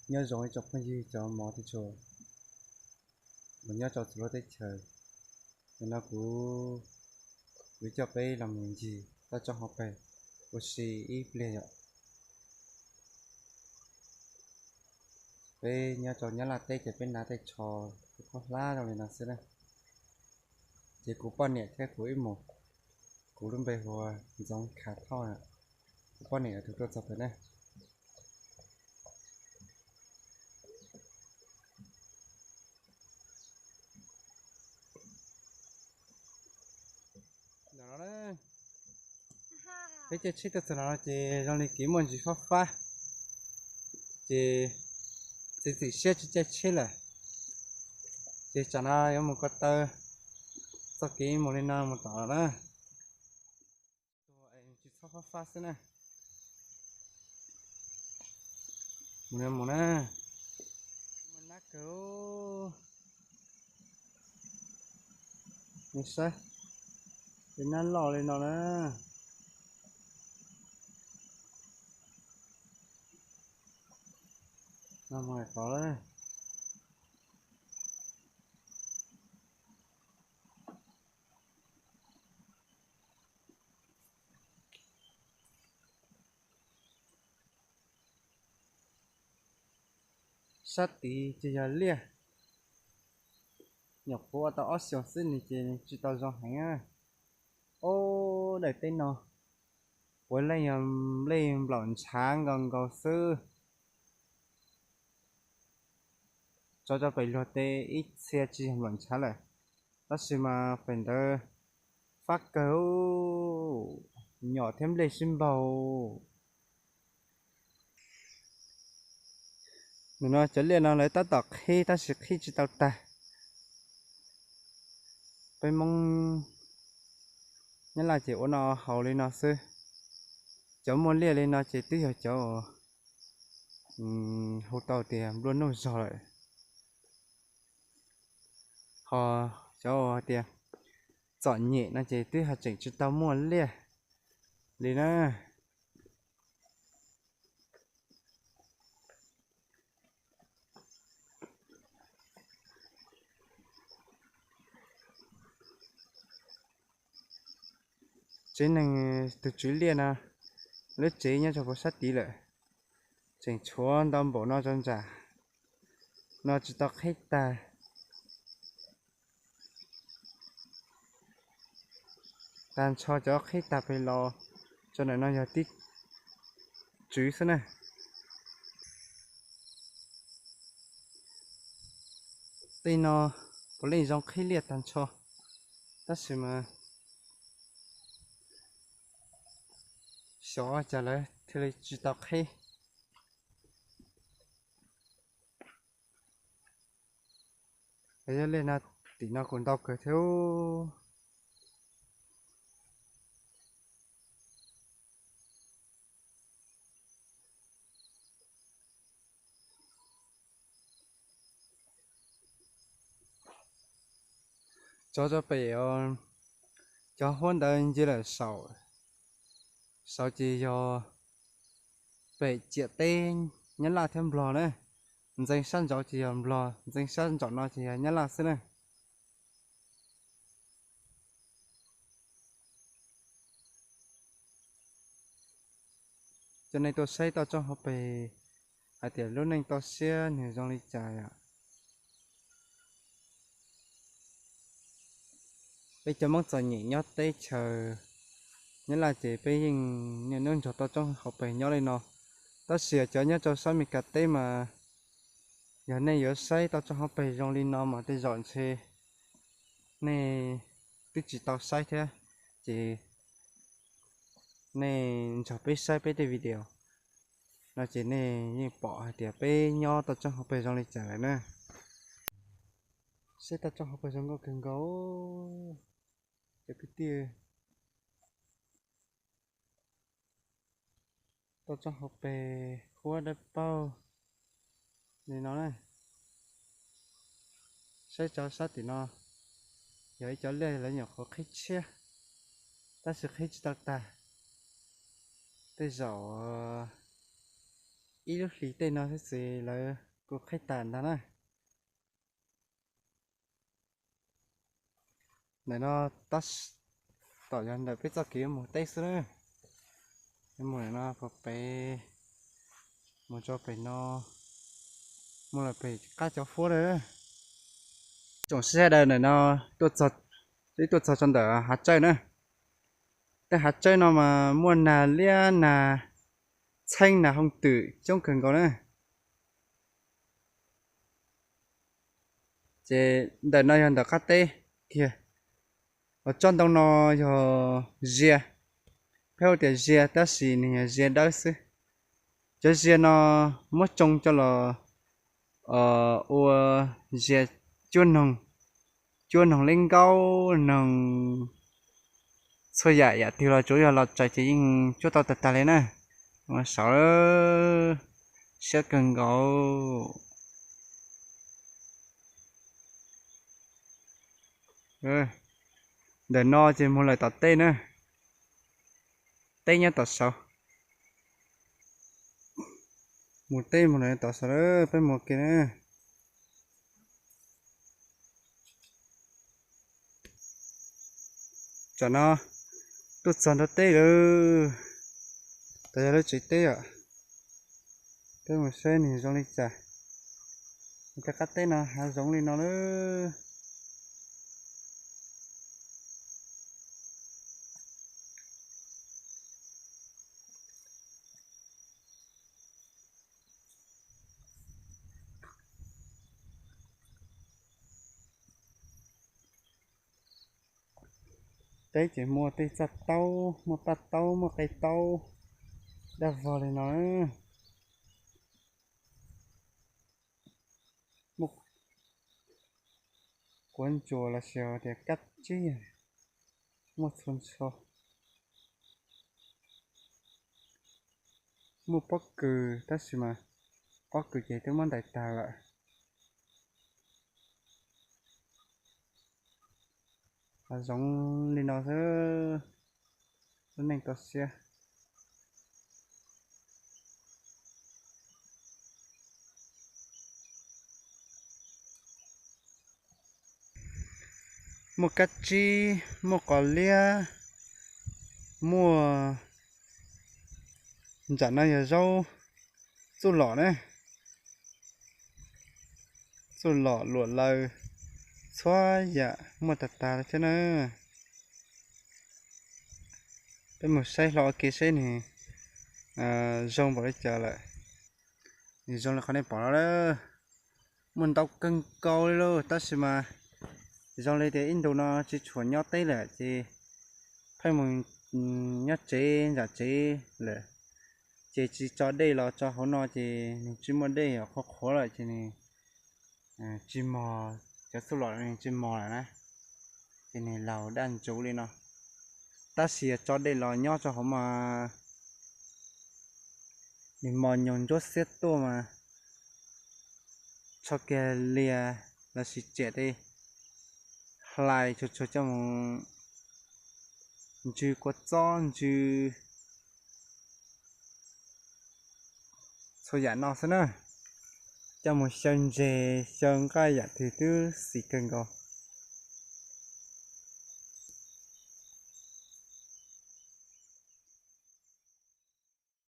Nyob zoo ib tsoom phooj ywg cov mov tib tshua uas nyob rau txhua lub teb chaws. Nim no kuv yuav coj peb los mus ncig toj roob hauv pes ua si ib pliag yom. Peb nyob rau Nyab Laj teb ces peb hnav tej tsho khaub hlab zoo li no xwb na. Ces kuv poj niam thiab kuv ib mus, kuv lub npe hu ua Ntxoov Khav Thoj, kuv poj niam tus tuaj txog pem na. Ntawm no na, peb caij tsheb tuaj txog no ces zoo li kev muaj ntsis fab fab, ces txiav txim siab tsis caij tsheb lawm. Ces tsam no yuav mus ko taw txoj kev mus li no mus tom na. Tsis txhob fab fab xwb na. Mus na, mus na. Muaj nab kawg. Nej saib, tej nab loj li no na. No mus tod lawm. Sab tid ces yog liaj, nyuam qhuav ua tau ob xyoos xwb nws ces tsis tau zoo heev. Ob daim teb no puav leej yog nplej nplaum ntshav nkaus nkaus xwb. Tso rau pem luag tej ib txhia tsis yog nplaum ntshav lawm, tab sis mas pem ntawd fab kawg, nyom thiab nplej sib npaug. Nim no cov liaj no lawv tab tom qhib tab sis qhib tsis tau tag. Peb Hmoob Nyab Laj ces ua noj haus li no xwb. Cov muaj liaj li no ces twb yog cov hu tau tias nplua nuj zog lawm. Ho cov hais tias txom nyem no ces twb ho tseem tsis tau muaj liaj li na. Tsev neeg tus tswv liaj no, lub tsev nyob rau puag sab tid lawm, tseem tshuav ntau npaum no rau nram no tsis tau qhib tag. Tag nrho cov qhib tag pem los rau ntawm no yog tib tswv xwb na. Tej no puav leej zoo qhib liaj tag nrho, tab sis mas xyov cas lawv thiaj li tsis tau qhib. Yog li no, tim no kuj ntau kawg thiab. Tso rau pem, cov huab ntawd nce lawm saum, saud ces yog pem ciam teb Nyab Laj thiab Nplog na. Ntxeev sab nraud ces yog Nplog, ntxeev sab nraum no ces yog Nyab Laj xwb na. Cov neeg tuaj saib toj roob hauv pes hais tias lub neej toj siab nws zoo li cas yom? Peb cov Hmoob txom nyem nyob teb chaws Nyab Laj ces peb yeej niaj hnub nrog toj roob hauv pes nyob li no. Tab sis cov nyob rau sab Meskas teb mas yog nej yuav saib toj roob hauv pes zoo li no mas tej zaum ntshe nej twb tsis tau saib thiab. Ces nej nrog peb saib peb tej video no ces nej yeej pom hais tias peb nyob toj roob hauv pes zoo li cas lawm na. Saib toj roob hauv pes zoo nkauj kawg nkaus cov kwv tij. Toj roob hauv pes huab dawb paug li no na. Saib tso sab tim no yog ib cov liaj lawv nyuam qhuav qhib tshiab, tab sis qhib tsis tau tag. Tej zaum ib lub hlis tej no xwb ces lawv kuj qhaib tas ntag na. Ntawm no tab tom yog ntawm peb txoj kev mus teb xwb na. Mus ntawm no pem, mus rau pem no, mus lawm pem qab cov huab na. Tsoom sawv daws, ntawm no tuaj txog, peb tuaj txog rau ntawm hav tsawb na. Tej hav tsawb no mas muaj nag liab, nag txheeb, nag hooj twm coob kawg nkaus na. Ces ntawm no yog ntawm qab teb kiag. Tsob ntoo no yog zia, peb hu tias zia tab sis nws yog zia dawb xwb. Cov zia no muab tsoo coj los ua zia cuab noog, cuab noog leb nkaub, noog txhua yam, yam twg los tsuav yog los tsaws ces yeej cuab tau tag tag li na. Ua saud, siab kawg nkaus. Ntawm no ces mus lawm tom teb na, teb nyob tom saud. Mus teb mus lawm tom saud, peb mus ua ke na. Tam no tuaj txog nram teb lawm, tod yog lub tsev teb os. Peb mus saib nws zoo li cas. Cov qab teb no hav zoov li no lawm. Teb ces muaj tej txaj taub, muaj paj taub, muaj qe taub, daj vog li no. Muaj quav ntsuas los sis tias kab tsib, muaj txhua txhua. Muaj pob kws tab sis mas pob kws ces twb muab ntais tag lawm. Hav zoov li no xwb, lub neej toj siab. Muaj kab tsib, muaj qos liab, muaj, nram no yog zaub txuj lom na, txuj lom luam laws, txhua yam muaj tag tag li thiab na. Peb mus saib hlo ua ke seb nws zoo npaum li cas lawm. Nws zoo li qhov nej pom no lawm. Muaj ntau kawg nkaus li lauj, tab sis mas zoo li tias ib ntus no tsis tshua nyob teb lawm ces pheej mus nyob tsev nram tsev lawm, ces tsis tso dej los tso hauv no ces nws tsis muaj dej, qhuav qhuav lawm ces nws tsis mog, cov txuj lom nws tsis mog lawm na, ces nws laug daj ntsuv li no. Tab sis yog tso dej los nyob rau hauv mas nws mos nyoos ntsuab xiab tuaj mas tsho kiag lias los sis riam tej hlais tsuag tsuag coj mus ntsw kua txob ntsw txhua yam no xwb na. Coj mus xyaw ntses xyaw nqaij yam twg twb xis kawg nkaus.